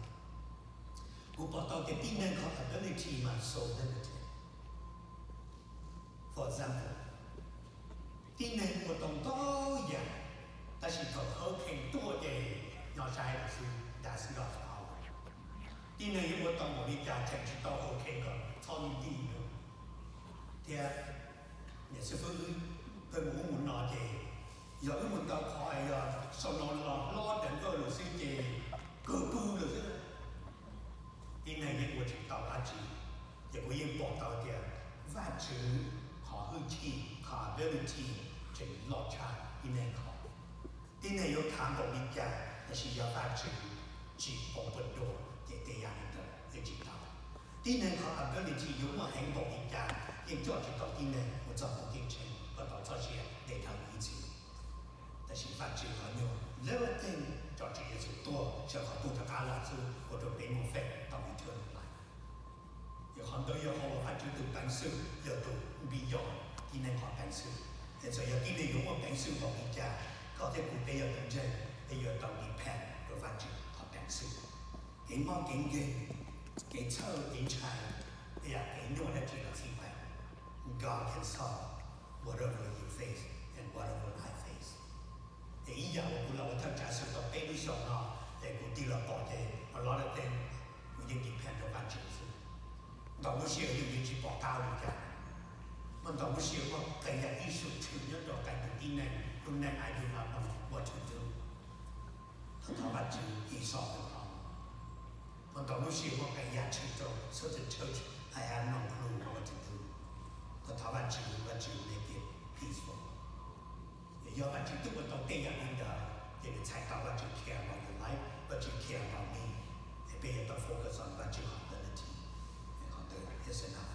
Kuv pom tau tias tib neeg qhov ability mas so limited. For example, tib neeg ua tau ntau yam, tab sis thaum hurricane tuaj ces nyob saib lawm xwb, that's God's power. Tib neeg yuav ua tau npaum li cas tseem tsis tau hurricane kom txhob nti nti thiab. Niam xib fwb pheej mus ub mus no ces yog wb mus tau qhov yog sau no los hlob dev nkauj lawm xwb ces kawg pw lawm xwb. Tib neeg yeej ua tsis tau dab tsi, ces kuv yeej pom tau tias Vajtswv qhov hwj chim, qhov ability tseem loj tshaj tib neeg qhov. Tib neeg yuav khav npaum li cas tab sis yog Vajtswv tsis open door ces tej yam li ntawd yeej tsis tau. Tib neeg qhov ability yuav muaj heev npaum li cas yeej coj tsis tau tib neeg mus txog tus ceeb tsheej kom tau txoj sia ntev dhawv ib txhis. Tab sis Vajtswv qhov nyuag lab teej coj Tswv Yexus tuaj sawv qhov tuag rov qab los xwb ua rau peb muaj faith tau eternal life. Ces qhov ntawd yog qhov uas Vajtswv tus peev xwm yog tus beyond tib neeg qhov peev xwm. Es txawm yog tib neeg yuav muaj peev xwm npaum li cas, koj thiab kuv peb yog tus ntseeg peb yuav tau depend rau Vajtswv qhov peev xwm. Kev mob kev nkeeg, kev txhawj kev ntshai, tej yam kev nyuaj dab tsi los xij peem, God can solve whatever you face and whatever I face. Es ib yam uas kuv los ua thawj tsam xwm tau peb lub xyoos no, es kuv tig los pom ces a lot of things kuv yeej depend rau Vajtswv xwb. Ntau lub sij hawm yeej tsis pom qab ua li cas. Muaj ntau lub sij hawm muaj qee yam issue tshwm nyob rau qee tus tib neeg, lub neej I do not know what to do. Thov Vajtswv He solve the problem. Muaj ntau lub sij hawm muaj qee yam tshwm rau certain church, I have no clue what to do. Thov Vajtswv, Vajtswv make it peaceful. Yog Vajtswv twb ua tau tej yam li ntawd ces nws txhais tau Vajtswv care about your life, Vajtswv care about me. Es peb yuav tau focus on Vajtswv qhov ability. Qhov ntawd is enough.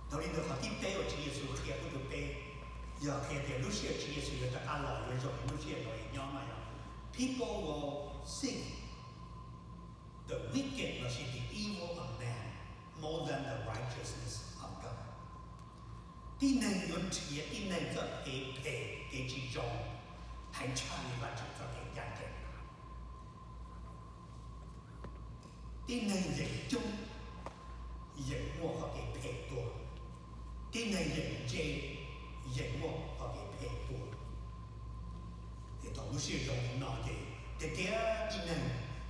Dhau li ntawd qhov thib peb uas Tswv Yexus qhia pub rau peb, yog qhia tias lub sij hawm Tswv Yexus yuav rov qab los yuav zoo li lub sij hawm thaum nws nyob no yog people will seek the wicked lossis the evil of man more than the righteousness of God. Tib neeg yuav nrhiav tib neeg txoj kev phem kev tsis zoo heev tshaj li Vajtswv txoj kev ncaj ncees. Tib neeg yeem coob yeem muaj qhov kev phem tuaj. Tib neeg yeem ntse yeem muaj qhov kev phem tuaj. Ces thaum lub sij hawm zoo li no ces tiag tiag tib neeg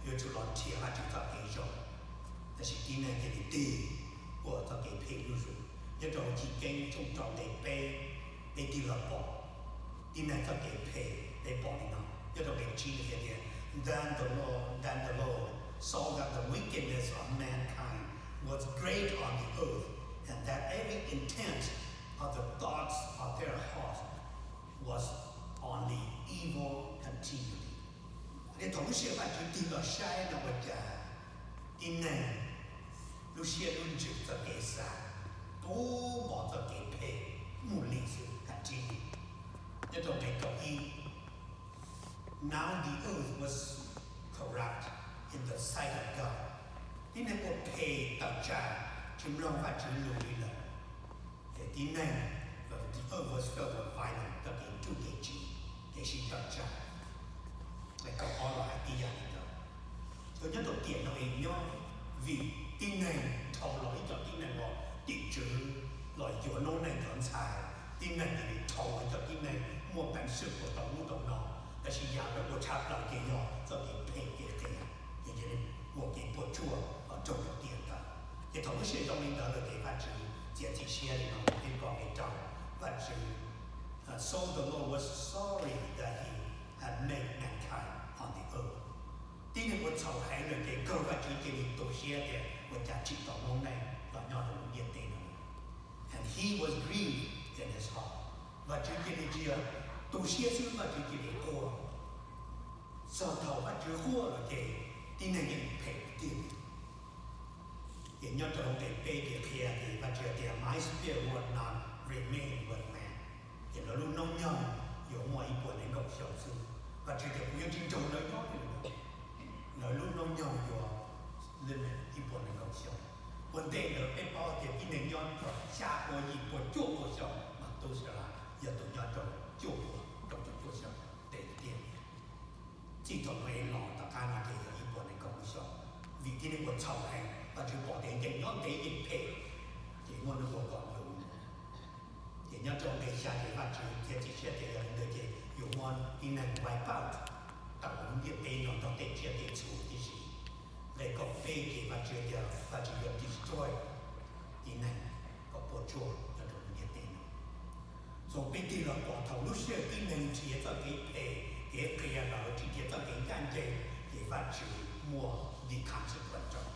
yuav tsum los nrhiav Vajtswv txoj kev zoo, tab sis tib neeg cia li tig ua txoj kev phem zuj zus. Nyob rau Chiv Keeb tshooj rau nqe peb, peb tig los pom tib neeg txoj kev phem, peb pom li no nyob rau nqe tsib nws hais tias, Then the Lord, then the Lord saw that the wickedness of mankind was great on the earth, and that every intent of the thoughts of their hearts was only evil continually. Ces thaum lub sij hawm Vajtswv tig los saib no ua cas tib neeg lub siab lub ntsws txoj kev xav, pub npo txoj kev phem mus li xwb tag nrho. Nyob rau nqe kaum ib, Now the earth was corrupt in the sight of God. Tib neeg ua phem tawm tsam, tsis mloog Vajtswv lus li lawm. Ces tib neeg, the earth was filled with violence, txoj kev nruj kev tsiv, kev sib tawm tsam. Nqe kaum ob los hais tib yam li ntawd. Ces nyob rau tiam no es nyob vim tib neeg dhau los ib co tib neeg uas tim tswv los yuav noob neej cov ntxhais, tib Lub sij hawm zoo li ntawd lawm ces Vajtswv txiav txim siab li no, peb pom kev rau Vajtswv, so the Lord was sorry that he had made mankind on the earth. Tib neeg ua txhaum heev lawm ces kawg Vajtswv cia li tu siab tias ua cas tsim tau noob neej los nyob rau lub ntiaj teb no. And he was grieved in his heart. Vajtswv cia li tsis yog tu siab xwb, Vajtswv cia li quaj. Txog thaum Vajtswv quaj lawm ces tib neeg yeej phem tiag. Ces nyob rau nqe peb ces qhia tias Vajtswv tias, My spirit will not remain with man. Ces lawv lub hnub nyoog yuav muaj ib puas nees nkaum xyoo xwb. Vajtswv tias kuv yuav tsis nrog lawv nyob li lawm. Lawv lub hnub nyoog yuav ib puas nees nkaum xyoo. Ua ntej ntawd peb paub tias tib neeg nyob txog xya puas yim puas cuaj puas xyoo, Matuselas yog tus nyob rau cuaj puas rau caum cuaj xyoo ntev tiag. Txij thaum Noes los tom qab no ces yog ib puas nees nkaum xyoo. Vim tib neeg ua txhaum heev, Vajtswv pom tias ncees nyob ntev yeej phem, ces muaj hnub ua kom luv. Ces nyob rau nqe xya ces Vajtswv txiav txim siab tias yog li ntawd ces yuav muab tib neeg wipe out tawm lub ntiaj teb no nrog tej tsiaj tej txhu tib si. Nqe kaum peb ces Vajtswv tias Vajtswv yuav destroy tib neeg kom puas tsuaj nyob rau lub ntiaj teb no. Txog peb tig los pom thaum lub sij hawm tib neeg nrhiav txoj kev phem, kev qhia lawv, tsis nrhiav txoj kev ncaj ncees, ces Vajtswv muaj the consequence rau.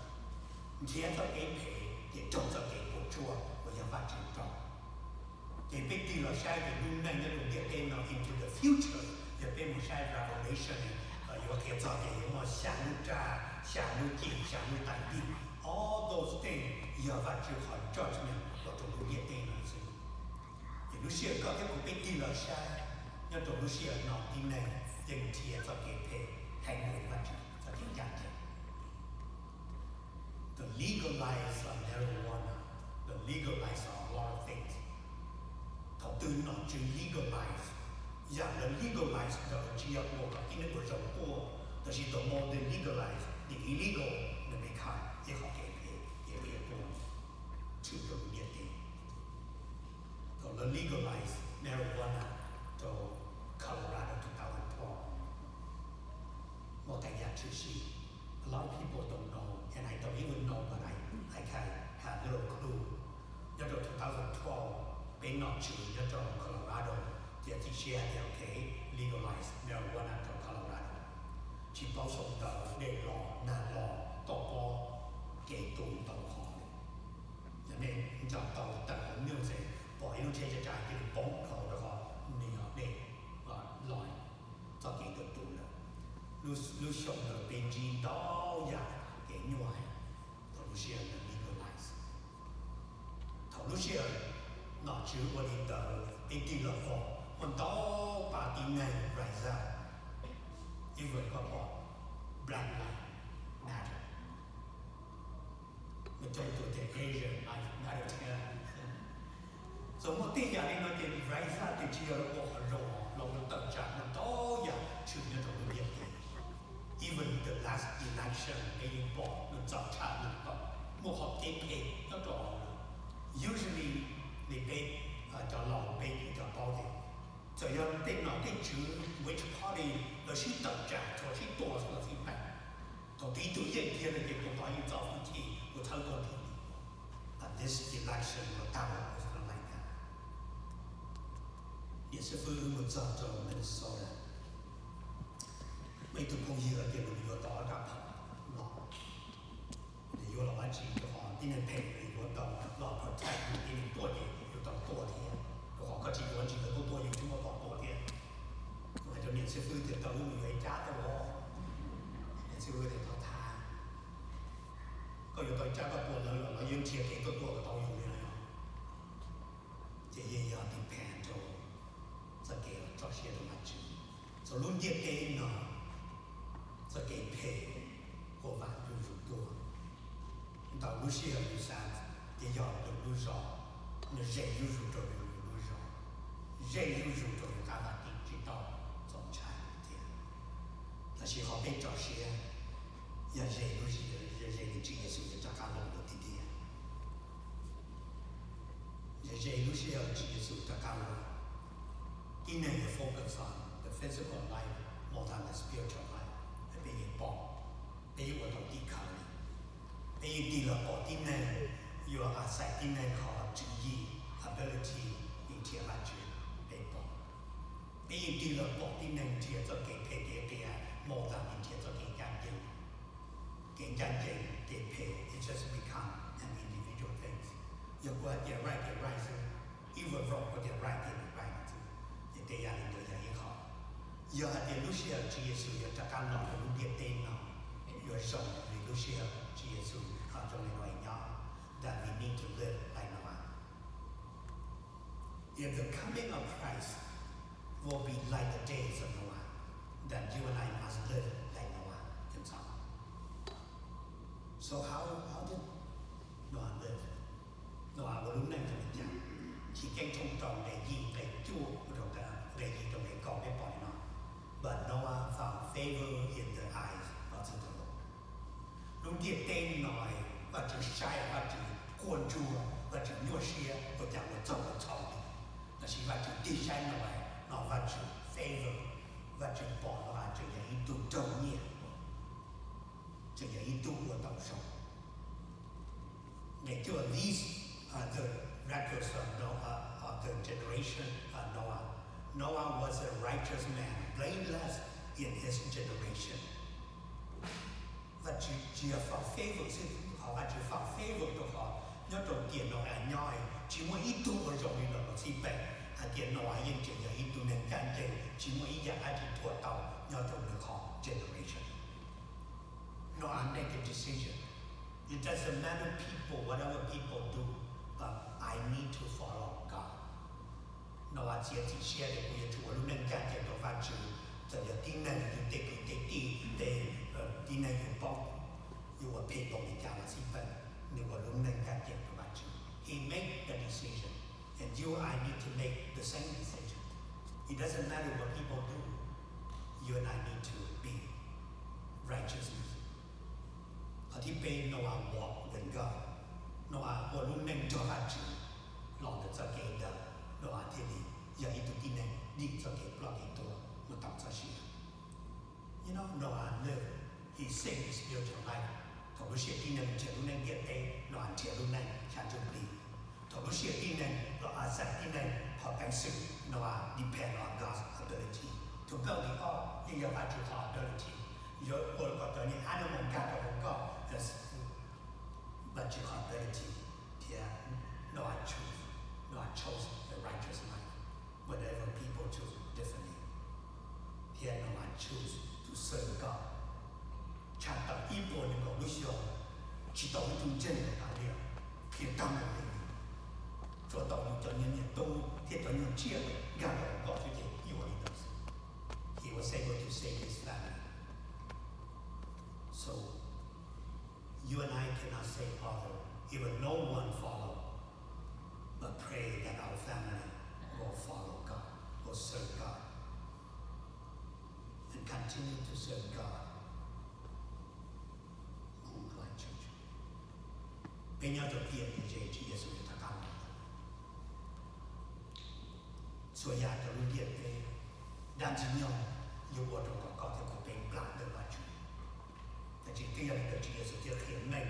Nrhiav txoj kev phem ces raug txoj kev puas tsuaj uas yog Vajtswv rau. Ces peb tig los saib ces lub neej nyob rau ntiaj teb no into the future, yog peb mus saib Revelation, yuav qhia txog tias yuav muaj xya lub raj, xya lub cim, xya lub tais ntim. All those things yog Vajtswv qhov judgment los rau lub ntiaj teb no xwb. Ces lub sij hawm koj thiab kuv peb tig los saib, nyob rau lub sij hawm no tib neeg yeej nrhiav txoj kev phem heev rau Vajtswv txoj kev ncaj ncees. The legalize of marijuana, the legalize of a lot of things. Thaum twg nom tswv legalize, yam lawv legalize ntawd tsis yog ua kom tib neeg ua zoo tuaj, tab sis the more they legalize the illegal, the become ib qhov kev phem kev qias tuaj tshwm rau lub ntiaj teb. Thaum lawv legalize marijuana rau Colorado two thousand twelve, muaj qee yam tshwm sim. A lot of people don't know, and I don't even know, but I, I can have little clue. Nyob rau two thousand twelve, peb nom tswv nyob rau Colorado txiav txim siab tias, okay, legalize marijuana rau Colorado. Tsis paub sau ntawv, dej los nag los, toj pob, kev tu ntau qhov li. Yog nej nco tau tawm hauv news, pom ib lub tsheb tsa tsa cia li poob dhau rau qhov nws yog dej los txoj kev tu tu lawm. Lub xyoo ntawd peb ntsib ntau yam kev nyuaj heev thaum lub sij hawm ntawd legalize. Thaum lub sij hawm nom tswv ua li ntawd peb tig los pom muaj ntau pab tib neeg rise up, even koj pom Black Lives Matter, mus coob tus tias Asian Lives Matter thiab. Txawm muaj tej yam li no ces rise up twb tsis yog lawv ua qhov zoo, los mus tawm tsam muaj ntau yam tshwm nyob rau lub ntiaj teb. Even the last election peb yeej pom nws txaus tshaj nws tau muaj qhov kev phem nyob rau hauv. Usually li peb cov laus peb cov paub tias txawm yog tej nom tej tswv which party lawv sib tawm tsam txhua sib tua xwb los xij peem, thaum twg ib tug yeej kiag no ces tus tod yeej txo hwj chim ua thawj tuag nthi. But this election was, that was not like that. Niam xib fwb wb mus txog rau Minnesota, muaj ib tug phooj ywg hais tias nws yuav tau ob rab phom los, nws yuav los ua dab tsi? Rau qhov tib neeg phem yuav tau los protect, tib neeg tuaj ces yuav tau tuaj thiab, rau qhov koj tsis yuav ntsis lawv tuaj tuaj yeej tsis muaj pom tuaj thiab. Hais rau niam xib fwb tias tau wb mus yuav ib cab tuaj los. Niam xib fwb tias thov tha, koj yuav tau ib cab koj tua lawv los lawv yeej nrhiav kev tuaj tua kom tau yus li no. Ces yeej yog depend rau txoj kev tso siab rau Vajtswv. Txog lub ntiaj teb no, txoj kev phem ua vam zuj zus tuaj. Ntau lub sij hawm yus xav ces yog lwm lub zos, nws ze zuj zus rau yus lub zos, ze zuj zus rau yus qab vaj tsev tsis tau txaus ntshai thiab. Tab sis qhov peb tso siab, yog ze lub, yog ze nws Tswv Yexus rov qab los lawm tiag tiag. Ze ze lub sij hawm Tswv Yexus rov qab los, tib neeg yuav focus on the physical life more than the spiritual life. Peb yeej pom, peb yeej ua tau tim khawv li, peb yeej tig los pom tib neeg Yuav a xais tib neeg qhov tswv yim, ability, nrhiav Vajtswv, peb pom. Peb yeej tig los pom tib neeg nrhiav txoj kev phem kev qias, mus tas nrhiav txoj kev ncaj ncees. Kev ncaj ncees kev phem, it just become an individual thing. Yog kuv hais tias right tias right xwb, evil wrong, kuv tias right tias right xwb, ces tej yam li ntawd yog ib qho. Yog hais tias lub sij hawm Tswv Yexus yuav rov qab los rau lub ntiaj teb no, yuav zoo li lub sij hawm Tswv Yexus ho zoo li no nyob, that we need to live like Noah. If the coming of Christ will be like the days of Noah, then you and I must live like Noah himself. So how, how did Noah live? Noah ua lub neej zoo li cas? Chiv Keeb tshooj rau nqe yim nqe cuaj, nqe yim rau nqe kaum peb pom li no: But Noah found favor in the eyes of the Lord. Lub ntiaj teb no Vajtswv saib Vajtswv quaj ntsuag, Vajtswv nyuaj siab ua cas ua txaus ua txhaum li. Tab sis Vajtswv tig saib Noah no Vajtswv favor, Vajtswv pom Noah tseem yog ib tug raug nyiam, tseem yog ib tug ua tau zoo. Nqe cuaj, these are the records of Noah, of the generation of Noah. Noah was a righteous man, blameless in his generation. Vajtswv tsis yog found favor xwb, qhov Vajtswv found favor rau qhov nyob rau tiam Noah nyob tsis muaj ib tug ua zoo li Noah los xij peem, hais tias Noah yeej tseem yog ib tug neeg ncaj ncees, tsis muaj ib yam dab tsi thuam tau nyob rau nws qhov generation. Noah make a decision. It doesn't matter people, whatever people do, but I need to follow God. Noah txiav txim siab tias kuv yuav tsum ua lub neej ncaj ncees rau Vajtswv, txawm yog tib neeg yus tej kwv tej tij, tej tib neeg yus paub, yus ua phem npaum li cas los xij peem, nws ua lub neej ncaj ncees rau Vajtswv. He make the decision, and you and I need to make the same decision. It doesn't matter what people do, you and I need to be righteousness. Qhov thib peb, Noah walk with God. Noah ua lub neej nrog Vajtswv. Los ntawm txoj kev ntawd Noah thiaj li yog ib tug tib neeg dim txoj kev ploj kev tuag mus tau txoj sia. You know, Noah lived, he saved his spiritual life. Thaum lub sij hawm tib neeg nrhiav lub neej ntiaj teb, Noah nrhiav lub neej xya ntsuj plig. Thaum lub sij hawm tib neeg los a xais tib neeg qhov peev xwm, Noah depend on God's ability. Tus kawg li ob yeej yog Vajtswv qhov ability. Yuav ua kom cov niag animal nkag rau hauv koj, Vajtswv qhov ability. Thiab Noah choose, Noah chose the righteous life, whatever people choose differently. Thiab Noah choose to serve God. Tshaj tawm ib puas nees nkaum lub xyoo, tsis tau ib tug ntseeg rau qab liaj, qhia tag nrho li, tsuas tau yus cov niag niam tub thiab cov nyuag tsiaj nkag rau hauv koj xwb ces yuav li ntawd xwb. He was able to save his family. So you and I cannot save others, even no one follow, but pray that our family will follow God, will serve God, and continue to serve God. Peb nyob rau tiam no ces Tswv Yexus yuav rov qab los. Txhua yam rau lub ntiaj teb, dab ntxwg nyoog yuav ua rau kom koj thiab kuv peb nplam ntawm Vajtswv. Tab sis twb yog li ntawd Tswv Yexus thiaj qhia meej